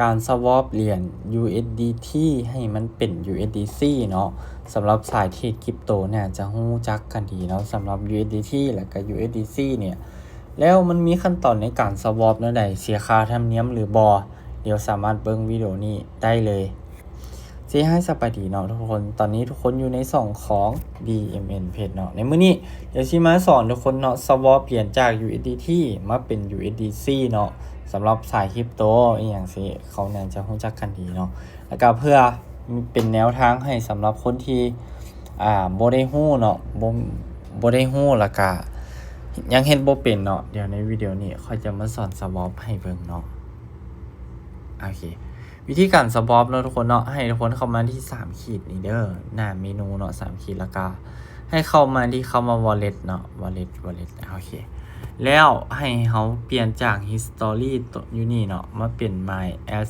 ການສະວອບຫຼຽນ USDT ໃຫ້ມັນເປັນ USDC ເນາະ. ສຳລັບສາຍເທຣດຄຣິບໂຕໜ້າຈະຮູ້ຈັກກັນດີເນາະ ສຳລັບ USDT ແລະກະ USDC ເນຍ. ແລ້ວມັນມີຂັ້ນຕອນໃນການສະວອບແນວໃດ ເສຍຄ່າທຳນຽມຫຼືບໍ່? ດຽວສາມາດເບິ່ງວິດີໂອນີ້ໄດ້ເລີຍ. ເຊຮາຍສະບາຍດີເນາະທຸກຄົນ, ຕອນນີ້ທຸກຄົນຢູ່ໃນຊ່ອງຂອງ BMN Page ເນາະ. ໃນມື້ນີ້ດຽວຊິມາສອນທຸກຄົນເນາະ ສະວອບຫຼຽນຈາກ USDT ມາເປັນ USDC ເນາະ. ສຳລັບສາຍຄຣິບໂຕອີ່ຫຍັງຊີ້ ເຂົາໜ້າຈະຮູ້ຈັກກັນດີເນາະ. ແລ້ວກະເພື່ອເປັນແນວທາງໃຫ້ສຳລັບຄົນທີ່ ອ່າ ບໍ່ໄດ້ຮູ້ເນາະ ບໍ່ ບໍ່ໄດ້ຮູ້ ແລ້ວກະຍັງເຮັດບໍ່ເປັນເນາະ, ດຽວໃນວິດີໂອນີ້ຂ້ອຍຈະມາສອນສະວອບໃຫ້ເບິ່ງເນາະ. ໂອເຄ ວິທີການສະວອບເນາະທຸກຄົນເນາະ, ໃຫ້ທຸກຄົນເຂົ້າມາທີ່ສາມຂີດນີ້ເດີ ໜ້າເມນູເນາະ ສາມຂີດ ແລ້ວກະໃຫ້ເຂົ້າມາທີ່ຄຳວ່າ Wallet ເນາະ Wallet Wallet. ໂອເຄ ແລ້ວໃຫ້ເຮົາປ່ຽນຈາກ History ໂຕ ຢູ່ນີ້ເນາະ ມາເປັນ My As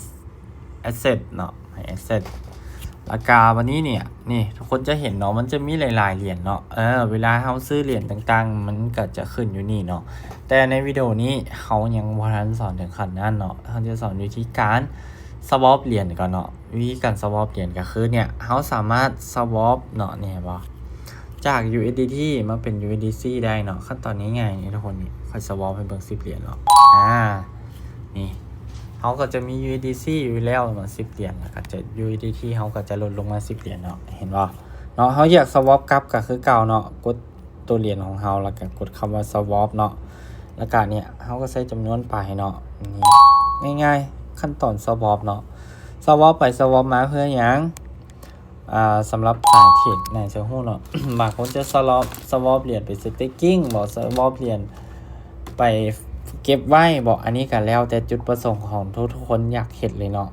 Asset ເນາະ My Asset. ແລ້ວກະບັດນີ້ເນຍ ນີ້ທຸກຄົນຈະເຫັນເນາະ ມັນຈະມີຫຼາຍໆຫຼຽນເນາະ. ເອີ ເວລາເຮົາຊື້ຫຼຽນຕ່າງໆ ມັນກະຈະຂຶ້ນຢູ່ນີ້ເນາະ. ແຕ່ໃນວິດີໂອນີ້ເຮົາຍັງບໍ່ທັນສອນເຖິງຂັ້ນນັ້ນເນາະ, ເຮົາຈະສອນວິທີການສະວອບຫຼຽນກ່ອນເນາະ. ວິທີການສະວອບຫຼຽນກະຄືເນຍ ເຮົາສາມາດສະວອບເນາະ ນີ້ເຫັນບໍ່ ຈາກ USDT ມາເປັນ USDC ໄດ້ເນາະ. ຂັ້ນຕອນງ່າຍໆນີ້ທຸກຄົນ ນີ້ຂ້ອຍສະວອບໃຫ້ເບິ່ງສິບຫຼຽນເນາະ. ອ່າ ນີ້ ເຮົາກໍຈະມີ USDC ຢູ່ແລ້ວເນາະ ສິບຫຼຽນ ແລ້ວກໍຈະ USDT ເຮົາກໍຈະຫຼຸດລົງມາສິບຫຼຽນເນາະ ເຫັນບໍ່ເນາະ. ເຮົາຢາກສະວອບກັບກໍຄືເກົ່າເນາະ ກົດໂຕຫຼຽນຂອງເຮົາ ແລ້ວກໍກົດຄຳວ່າສະວອບເນາະ. ແລ້ວກໍເນຍ ເຮົາກໍໃສ່ຈຳນວນໄປເນາະ. ນີ້ ງ່າຍໆ ຂັ້ນຕອນສະວອບເນາະ. ສະວອບໄປສະວອບມາເພື່ອຫຍັງ? ອ່າ ສຳລັບສາຍເທຣດໜ້າຈະຮູ້ເນາະ ບາງຄົນຈະສະວອບ ສະວອບຫຼຽນໄປ staking ບໍ ສະວອບຫຼຽນໄປເກັບໄວ້ບໍ ອັນນີ້ກໍແລ້ວແຕ່ຈຸດປະສົງຂອງທຸກໆຄົນຢາກເຮັດເລີຍເນາະ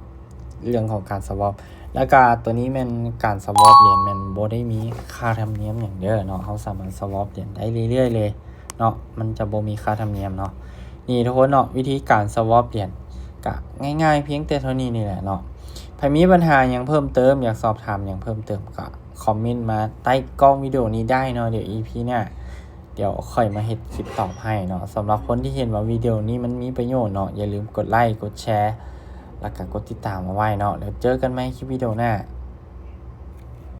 ເລື່ອງຂອງການສະວອບ. ແລ້ວກໍໂຕນີ້ແມ່ນການສະວອບຫຼຽນ ແມ່ນບໍ່ໄດ້ມີຄ່າທຳນຽມຫຍັງເດີເນາະ, ເຮົາສາມາດສະວອບຫຼຽນໄດ້ເລື້ອຍໆເລີຍ ເນາະ ມັນຈະບໍ່ມີຄ່າທຳນຽມເນາະ. ນີ້ທຸກຄົນເນາະ ວິທີການສະວອບຫຼຽນກະງ່າຍໆພຽງແຕ່ເທົ່ານີ້ນີ້ແຫຼະເນາະ. ໃຜມີບັນຫາຫຍັງເພີ່ມເຕີມ ຢາກສອບຖາມຫຍັງເພີ່ມເຕີມ ກະຄອມເມັນມາໃຕ້ກ້ອງວິດີໂອນີ້ໄດ້ເນາະ. ດຽວ ອີພີ ໜ້າ ດຽວຂ້ອຍມາເຮັດຄລິບຕອບໃຫ້ເນາະ. ສຳລັບຄົນທີ່ເຫັນວ່າວິດີໂອນີ້ມັນມີປະໂຫຍດເນາະ ຢ່າລືມກົດໄລ ກົດແຊ ແລ້ວກະກົດຕິດຕາມເອົາໄວ້ເນາະ. ແລ້ວເຈີກັນໃໝ່ຄລິບວິດີໂອໜ້າ.